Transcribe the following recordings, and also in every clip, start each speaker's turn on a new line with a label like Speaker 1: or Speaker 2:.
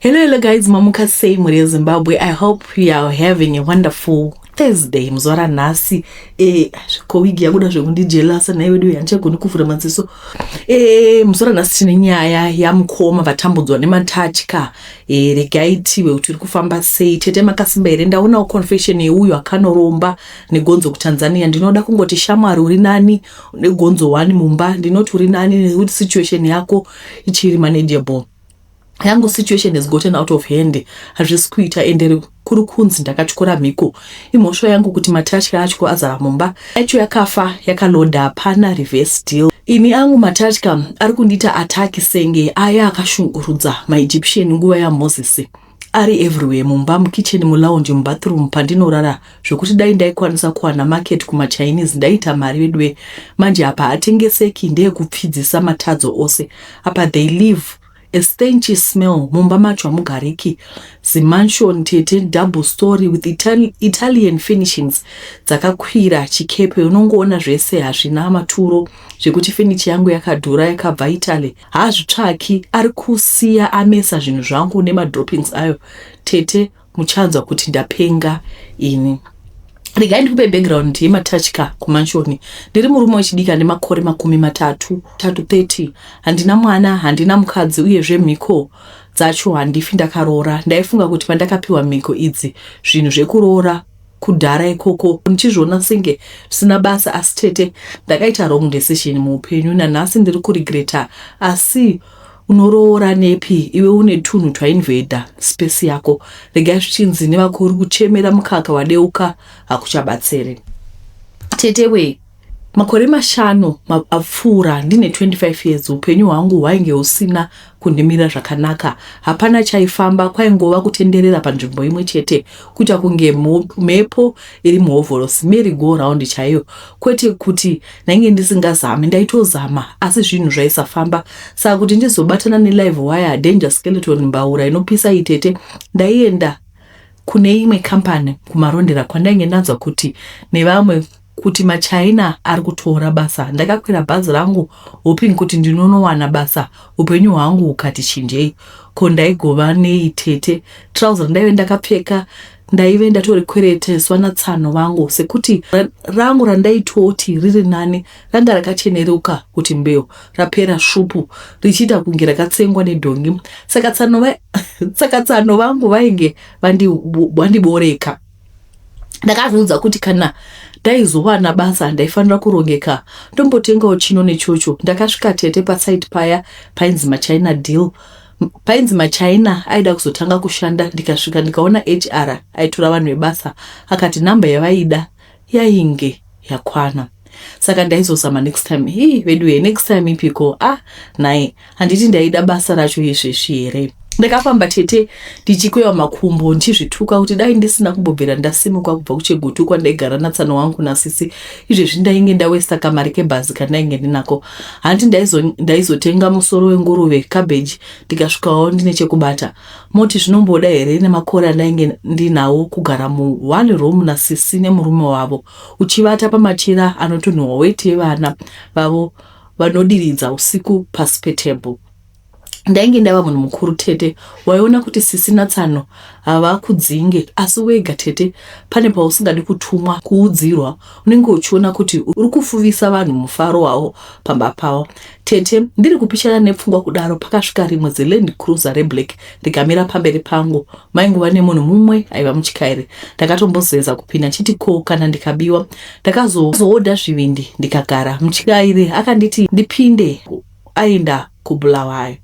Speaker 1: Hello, hello guys, mamuka sei mhuri yeZimbabwe. I hope you are having a wonderful Thursday. Muzuva ranhasi ko wigi yakuda zvekundijelasa nhai wedu, handichagoni kuvhura maziso. Muzuva ranhasi tine nyaya yamukoma vatambudzwa nematatya. Regai tiwe kuti iri kufamba sei. Tete makasimba here? Ndaonawo confession yeuyo akanoromba negonzo kuTanzania. Ndinoda kungoti shamwari uri nani negonzo one mumba. Ndinoti uri nani nekuti situation yako ichiri manageable. Yangu situation has gotten out of hand, hazvisi kuita, ende kuri kunzi ndakatyora mhiko. Imhosva yangu kuti matatya acho azara mumba yacho yakafa yakaloda, hapana reverse deal. Ini angu matatya ari kundiita attack senge aya akashungurudza maEgyptian nguva yaMozisi. Ari everywhere mumba, mukitchen, mulounge, mubathroom, pandinorara, zvokuti dai ndaikwanisa kuwana market kumaChinese ndaita mari veduwe. Manje apa hatengeseki, ndeyekupfidzisa matadzo ose. Apa they leave a stenchy smell, mumba macho hamugariki. Zimansion tete, double story with Italian finishings dzakakwira chikepe, unongoona zvese hazvina maturo, zvekuti fenichi yangu yakadhura yakabva Italy haazvitsvaki. Ari kusiya amesa zvinhu zvangu nemadroppings ayo. Tete, muchanzwa kuti ndapenga ini. Regai ndikupe background yematatya kumanshoni. Ndiri murume wechidiki ane makore 30, 30. Handina mwana, handina mukadzi, uyezve mhiko dzacho handifi ndakaroora. Ndaifunga kuti pandakapiwa mhiko idzi zvinhu zvekuroora kudhara ikoko, ndichizviona senge zvisina basa. Asi tete, ndakaita wrong decision muupenyu, nanhasi ndiri kuregreta. Asi unoroora nepi iwe une tunhu twainveda space yako? Regai zvichinzi nevakuru, kuchemera mukaka wadeuka hakuchabatsiri. Tete we, makore 5 apfuura, ndine 25 years, upenyu hwangu hwainge husina kundimira zvakanaka. Hapana chaifamba, kwaingova kutenderera panzvimbo imwe chete, kuita kunge mhepo iri muhovhorosi, merry go round chaiyo. Kwete kuti ndainge ndisingazami, ndaitozama, asi zvinhu zvaisafamba. Saka kuti ndizobatana nelive wire, danger skeleton, mbaura inopisa itete, ndaienda kune imwe kambani kuMarondera kwandainge ndanzwa kuti nevamwe kuti maChina ari kutora basa. Ndakakwira bhazi rangu hoping kuti ndinonowana basa, upenyu hwangu hukati chinjei. Ko ndaigova nei tete? Trouser randaive ndakapfeka ndaive ndatorikwereteswa natsano vangu, sekuti rangu randaitoti riri nani ranga rakacheneruka kuti mbeu, rapera svupu, richiita kunge rakatsengwa nedhongi. Saka tsano vangu vainge vandiboreka. Ndakazviudza kuti kana ndaizowana basa ndaifanira kurongeka, ndombotengawo chino nechocho. Ndakasvika tete pasite paya painzi maChina deal, painzi maChina aida kuzotanga kushanda. Ndikasvika, ndikaona HR aitora vanhu vebasa, akati namba yavaida yainge yakwana, saka ndaizozama next time. Hii veduwe, next time ipiko? Ah nai, handiti ndaida basa racho izvezvi here? Ndakafamba tete ndichikweva makumbo, ndichizvituka kuti dai ndisina kumbobvira ndasimuka kubva kuChegutu kwandaigara natsano wangu nasisi. Izvezvi ndainge ndawesta kamari kebhazi kandainge ndinako. Hanti ndaizotenga musoro wenguruve, cabbage, ndikasvikawo ndine chekubata. Moti zvinomboda here nemakore andainge ndinawo kugara muone room nasisi nemurume wavo, uchivata pamachira anotonhwa weti yevana vavo vanodiridza usiku pasi petebhuru? Ndainge ndava munhu mukuru tete. Waiona kuti sisi natsano havakudzinge, asi wega tete pane pausingadi kutumwa, kuudzirwa. Unenge uchiona kuti uri kufuvisa vanhu mufaro wavo pamba pavo. Tete, ndiri kupishana nepfungwa kudaro, pakasvika rimwe ziLand Cruiser reblack rikamira pamberi pangu. Maingova nemunhu mumwe aiva mutyairi. Ndakatombozeza kupinda nchiti ko kana ndikabiwa? Ndakazoodha zvivindi ndikagara. Mutyairi akanditi ndipinde, aenda kuBulawayo.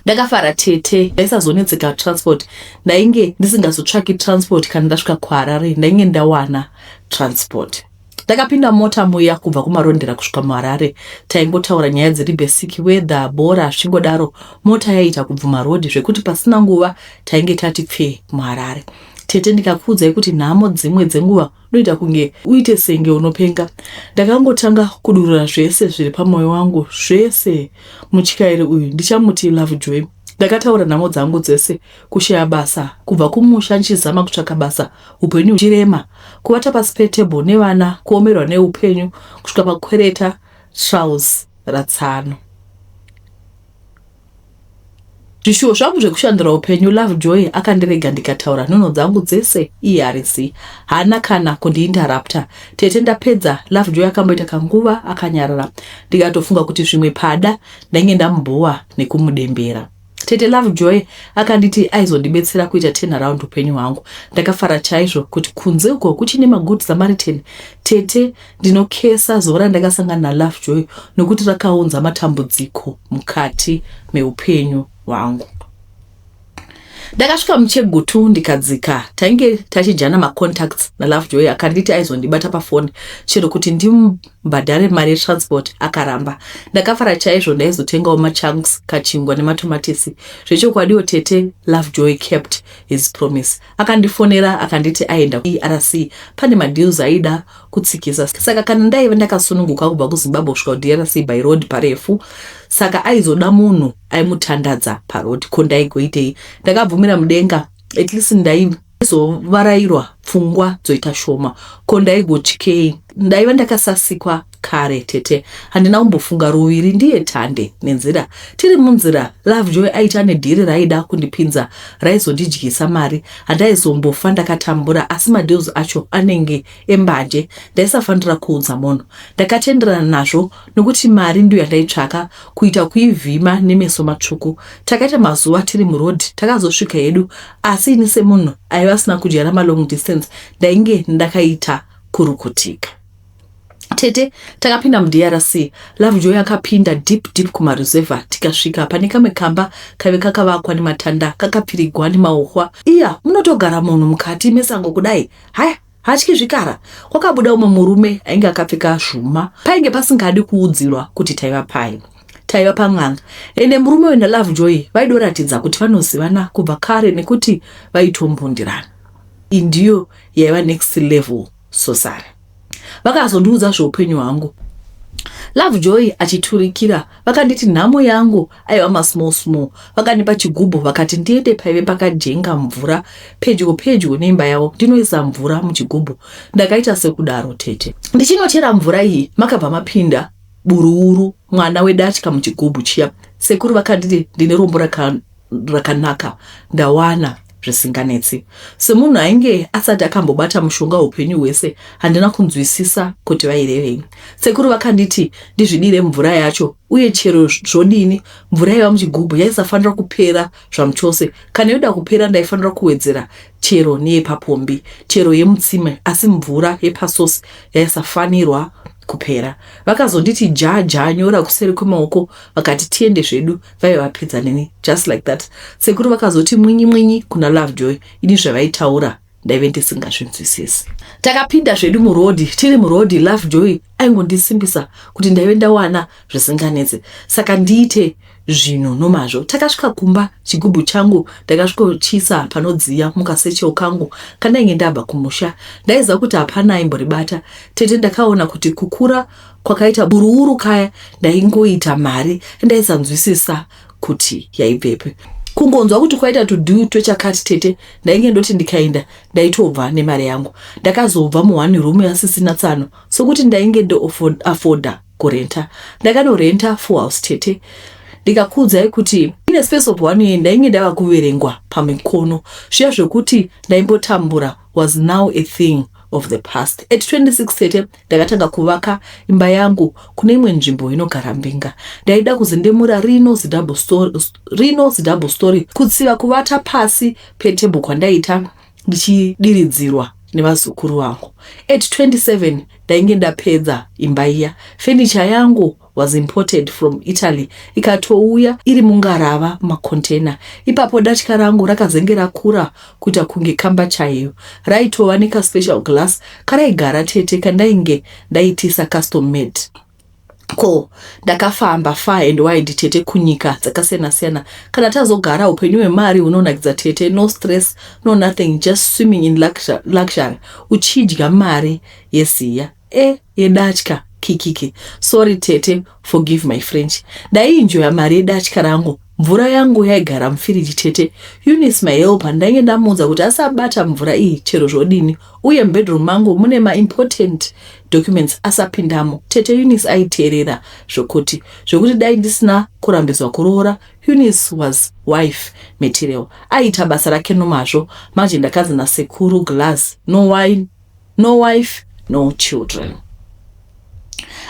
Speaker 1: Ndakafara tete, ndaisazonetseka transport. Ndainge ndisingazotsvaki transport kana ndasvika kuHarare, ndainge ndawana transport. Ndakapinda mota muya, kubva kuMarondera kusvika muHarare taingotaura nyaya dziri basic, weather, bhora, zvichingodaro. Mota yaiita kubvuma rodhi zvekuti pasina nguva tainge tati pfee muHarare. Tete, ndikakuudzai kuti nhamo dzimwe dzenguva unoita kunge uite senge unopenga. Ndakangotanga kudurura zvese zviri pamwoyo wangu zvese. Mutyairi uyu ndichamuti Love Joy. Ndakataura nhamo dzangu dzese, kushaya basa, kubva kumusha ndichizama kutsvaka basa, upenyu huchirema, kuvata pasi petebho nevana, kuomerwa neupenyu kusvika pakwereta trouse ratsano. Zvishuwo zvangu zvekushandura upenyu Lovejoy akandirega ndikataura nhuno dzangu dzese ERC haana kana kundiinterrupta. Tete ndapedza Lovejoy akamboita kanguva akanyarara ndikatofunga kuti zvimwe pada ndainge ndamubhowa nekumudembera. Tete Lovejoy akanditi aizondibetsera kuita turn around upenyu hwangu. Ndakafara chaizvo kuti kunze uko kuchine magood Samaritan. Tete ndinokesa zuva randakasangana naLovejoy nokuti rakaunza matambudziko mukati meupenyu hwangu. Ndakasvika muChegutu ndikadzika. Tainge tachijana macontacts naLovejoy akanditi aizondibata pafoni chero kuti ndimubhadhare mari yetransport akaramba. Ndakafara chaizvo ndaizotengawo machunks, kachingwa nematomatisi. Zvechokwadiwo tete Lovejoy kept his promise. Akandifonera akanditi aenda kuDRC pane madeals aida kutsikisa saka kana ndaive ndakasununguka kubva kuZimbabwe kusvika kuDRC by road parefu saka aizoda munhu aimutandadza paroad ko ndaigoitei ndakabvumira mudenga at least ndaizovarairwa pfungwa dzoita shoma ko ndaigotyei ndaiva ndakasasikwa kare tete handina kumbofunga ruviri ndiye tande nenzira tiri munzira Lovejoy aiti ane dhiri raaida kundipinza raizondidyisa mari handaizombofa ndakatambura asi madeals acho anenge embanje ndaisafanira kuudza munhu ndakatenderana nazvo nokuti mari ndiyo yandaitsvaka kuita kuivhima nemeso matsvuku takaita mazuva tiri muroad takazosvika hedu asi ini semunhu aiva asina kudyara malong distance ndainge ndakaita kurukutika tete takapinda muDRC Lovejoy akapinda deep deep kumaruzevha tikasvika pane kamwe kamba kaive kakavakwa nematanda kakapfirigwa nemauhwa iya munotogara munhu mukati mesango kudai haya hatyi zvikara kwakabuda umwe murume ainge akapfeka zvuma painge pasingadi kuudzirwa kuti taiva pai taiva pan'anga ende murume uyu naLovejoy vaidoratidza kuti vanozivana kubva kare nekuti vaitombundirana iyi ndiyo yaiva next level sosari vakazondiudza zveupenyu hwangu Lovejoy achiturikira vakanditi nhamo yangu aiva masmall small vakandipa chigubhu vakati ndiende paive pakajenga mvura pedyo pedyo neimba yavo ndinoisa mvura muchigubhu ndakaita sekudaro tete ndichinochera mvura iyi makabva mapinda buruuru mwana wedatya muchigubhu chiya sekuru vakanditi ndine rombo rakanaka ndawana zvisinganetsi semunhu ainge asati akambobata mushonga upenyu hwese handina kunzwisisa kuti vairevei sekuru vakanditi ndizvidire mvura yacho uye chero zvodini mvura yaiva muchigubhu yaisafanira kupera zvamuchose kana yoda kupera ndaifanira kuwedzera chero neyepapombi chero yemutsime asi mvura yepasosi yaisafanirwa kupera vakazonditi ja ja nyora kuseri kwemaoko vakati tiende zvedu vaiva vapedza neni just like that sekuru vakazoti mwinyi mwinyi kuna Lovejoy ini zvavaitaura ndaive ndisingazvinzwisisi takapinda zvedu muroad tiri muroad Lovejoy aingondisimbisa kuti ndaive ndawana zvisinganetsi saka ndiite zvinhu nomazvo takasvika kumba chigubhu changu ndakasvikochiisa panodziya mukasecheo kangu kandainge ndabva kumusha ndaiziva kuti hapana aimboribata tete ndakaona kuti kukura kwakaita buruuru kaya ndaingoita mari ndaisanzwisisa kuti yaibvepi kungonzwa kuti kwaita tudhu twechakati tete ndainge ndoti ndikaenda ndaitobva nemari yangu ndakazobva muone room yasisina tsano sokuti ndainge ndoafforda kurenta ndakanorenta full house tete ndikakuudzai kuti in a space of one year ndainge ndava kuverengwa pamikono zviya zvokuti ndaimbotambura was now a thing of the past at 26 tete ndakatanga kuvaka imba yangu kune imwe nzvimbo inogara mbinga ndaida kuzendemura rino zidouble story kutsiva kuvata pasi petable kwandaita ndichidiridzirwa nevazukuru vangu at 27 ndainge ndapedza imba iya fenicha yangu was imported from Italy ikatouya iri mungarava mumakontena ipapo datya rangu rakazenge rakura kuita kunge kamba chaiyo raitova nekaspecial glass karaigara tete kandainge ndaitisa custom made ko ndakafamba far and wide tete kunyika dzakasiyana-siyana kana tazogara upenyu hwemari hunonakidza tete no stress no nothing just swimming in luxury uchidya mari yeziya e yedatya kikiki sorry tete forgive my French ndaienjoya mari yedatya rangu mvura yangu yaigara mufiriji tete Eunice my helper ndainge ndamuudza kuti asabata mvura iyi chero zvodini uye mubedroom mangu mune maimportant documents asapindamo tete Eunice aiteerera zvokuti dai ndisina kurambidzwa kuroora. Eunice was wife material. Aiita basa rake nomazvo. Manje ndakanzi nasekuru Glass, no wine, no wife, no children.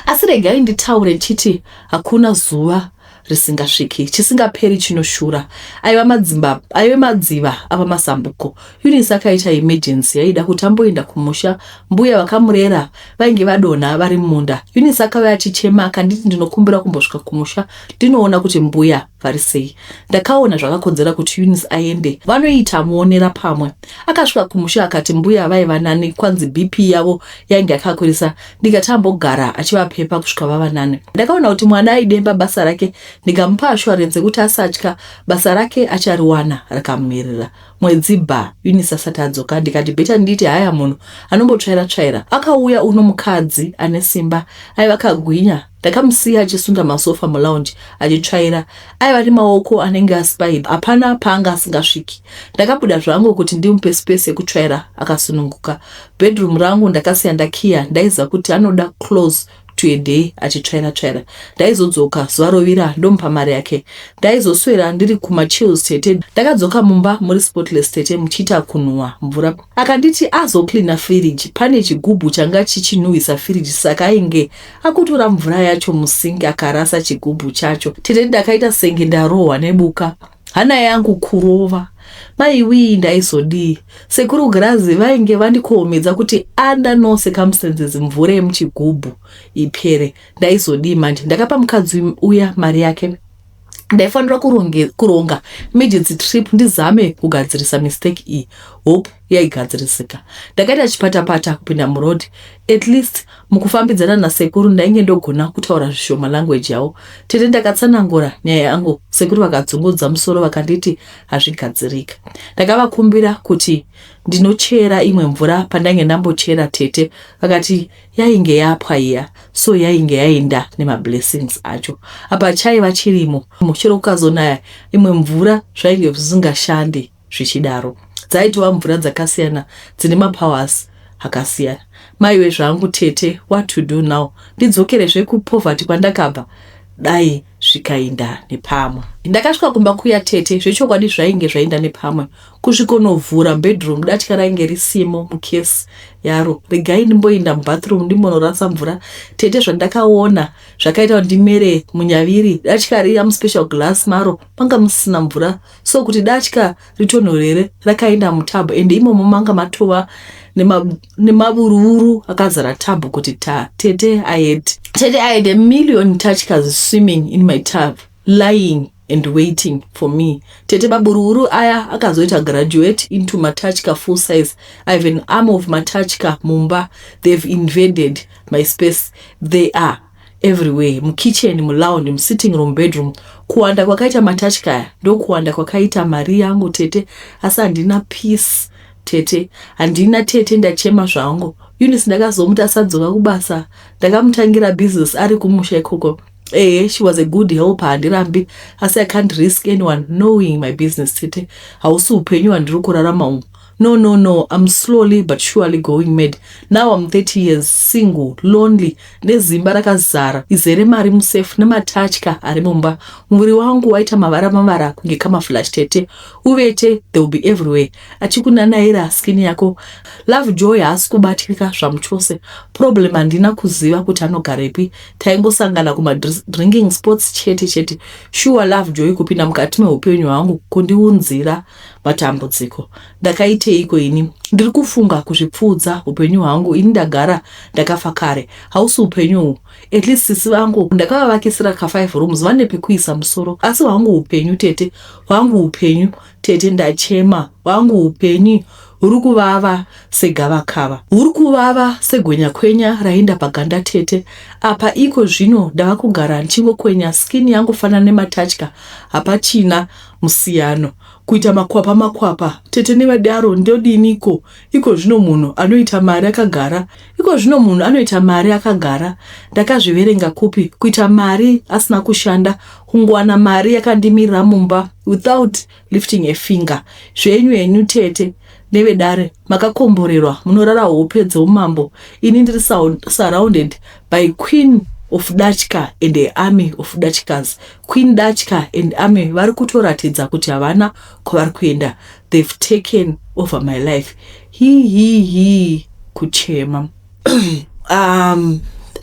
Speaker 1: Asi regai nditaure ndichiti hakuna zuva risingasviki, chisingaperi chinoshura. Aiva madzimba, aive madziva ava masambuko. Eunice akaita emergency yaida kuti amboenda kumusha. Mbuya vakamurera vainge vadonha vari mumunda. Eunice akauya achichema akanditi ndinokumbira kumbosvika kumusha ndinoona kuti mbuya vari sei. Ndakaona zvakakodzera kuti Eunice aende vanoita muonera pamwe. Akasvika kumusha akati mbuya vaiva nani, kwanzi BP yavo yainge yakakwirisa, ndikati ambogara achivapepa kusvika vava nani. Ndakaona kuti mwana aidemba basa rake ndikamupa assurance yekuti asatya, basa rake achariwana rakamumirira. Mwedzi bha Eunice asati adzoka ndikati better nditi haya munhu anombotsvaira tsvaira. Akauya uno mukadzi ane simba aiva akagwinya. Ndakamusiya achisunda masofa mulounge achitsvaira. Aiva nemaoko anenge aspider, hapana paanga asingasviki. Ndakabuda zvangu kuti ndimupe space yekutsvaira akasununguka. Bedroom rangu ndakasiya ndakiya, ndaiziva kuti anoda close to a day achitsvaira tsvaira. Ndaizodzoka zuva rovira ndomupa mari yake. Ndaizoswera ndiri kumachills tete. Ndakadzoka mumba muri spotless tete muchiita kunhuwa mvura. Akanditi azocleana firiji pane chigubhu changa chichinhuhwisa firiji saka ainge akutora mvura yacho musink akarasa chigubhu chacho. Tete ndakaita senge ndarohwa nebuka. Hana yangu kurova. Maiwii ndaizodii? Sekuru Girazi vainge vandikohomedza kuti under no circumstances mvura yemuchigubhu ipere. Ndaizodii manje? Ndakapa mukadzi uya mari yake. Ndaifanira kuronga emergency trip ndizame kugadzirisa mistake iyi. Hope yaigadzirisika. Ndakaita chipatapata kupinda muroad. At least mukufambidzana nasekuru ndainge ndogona kutaura zvishoma language yavo. Tete ndakatsanangura nyaya yangu, sekuru vakadzungudza musoro vakanditi hazvigadzirika. Ndakavakumbira kuti ndinochera imwe mvura pandainge ndambochera tete vakati yainge yapwa iya, so yainge yaenda nemablessings acho. Apa chaiva chirimo, chero kukazonaya imwe mvura zvainge zvisingashandi zvichidaro. Dzaitova mvura dzakasiyana dzine mapowers akasiyana. Maiwe zvangu tete, what to do now? Ndidzokerezve kupoverty kwandakabva? Dai zvikaenda nepamwe. Ndakasvika kumba kuya tete, zvechokwadi zvainge zvaenda nepamwe. Kusvikonovhura bedroom datya rainge risimo mucase yaro. Regai ndimboenda mubathroom ndimbonorasa mvura. Tete zvandakaona zvakaita kuti ndimere munyaviri. Datya riya muspecial glass maro manga musina mvura, so kuti datya ritonhorere rakaenda mutub, ende imomo manga matova nemavuruvuru akazara tub kuti ta. Tete I had a million tachkas swimming in my tub, lying and waiting for me. Tete, maburuvuru aya akazoita graduate into matachka full size. I have an arm of matachka mumba. They've invaded my space. They are everywhere, mukitchen, mulounge, musitting room, bedroom. Kuwanda kwakaita matachka aya ndokuwanda kwakaita mari yangu tete, asi handina peace tete, handina tete. Ndachema zvangu. Eunice ndakazomuti asadzoka kubasa. Ndakamutangira business ari kumusha ikoko. Ehe, she was a good helper, handirambi, asi I can't risk anyone knowing my business tete. Hausi upenyu hwandiri kurarama umu. No, no, no, I'm slowly but surely going mad now. I'm 30 years single, lonely, nezimba rakazara izere mari musafe nematatya ari mumba. Muviri wangu waita mavara mavara kunge camouflage tete. Uvete, they will be everywhere achikunanaira skin yako. Love Joy haasi kubatika zvamuchose. Problem handina kuziva kuti anogarepi, taingosangana kumadrinking spots chete chete. Sure, Love Joy kupinda mukati meupenyu hwangu kundiunzira matambudziko. Ndakaiteiko ini? Ndiri kufunga kuzvipfuudza upenyu hwangu. Ini ndagara ndakafa kare. Hausi upenyu uhu. At least sisi vangu ndakavavakisira ka5 rooms, vane pekuisa musoro, asi hwangu upenyu tete, hwangu upenyu tete, ndachema. Hwangu upenyu huri kuvava segavakava, huri kuvava segwenyakwenya raenda paganda tete. Apa iko zvino ndava kugara ndichingokwenya skin yangu fanana nematatya, hapachina musiyano, kuita makwapa makwapa tete. Nevadaro ndodiniko iko zvino? Munhu anoita mari akagara, iko zvino munhu anoita mari akagara, ndakazviverenga kupi? Kuita mari asina kushanda, kungowana mari yakandimirira mumba without lifting a finger. Zvenyu henyu tete nevedare, makakomborerwa, munorara hope dzeumambo. Ini ndiri surrounded by queen of Datya and a army of Datyas. Queen Datya and army vari kutoratidza kuti havana kwavari kuenda. They've taken over my life. Hi hi hi kuchema.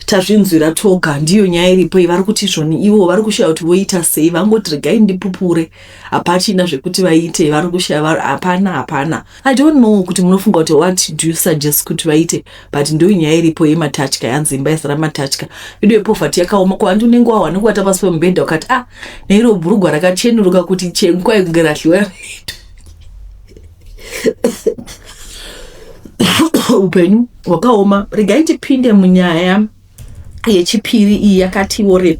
Speaker 1: Tazvinzwira toga, ndiyo nyaya iripo iyi. Vari kuti izvoni ivo vari kushaya kuti voita sei. Vangoti regai ndipupure, hapachina zvekuti vaite. Vari kushaya, hapana, hapana. I don't know kuti munofunga kuti, what do you suggest kuti vaite? But ndo nyaya iripo yematatya. Yanzi imba yazara matatya. Ido yepoverty yakaoma. Kwandi unenge wahwa nekuvata pasi pemubhedha, ukati, "Ah, neiro bhurugwa rakachenuruka kuti chenkwai kunge rahliwa." Upenyu hwakaoma. Regai tipinde munyaya yechipiri iyi yakatiwo repe.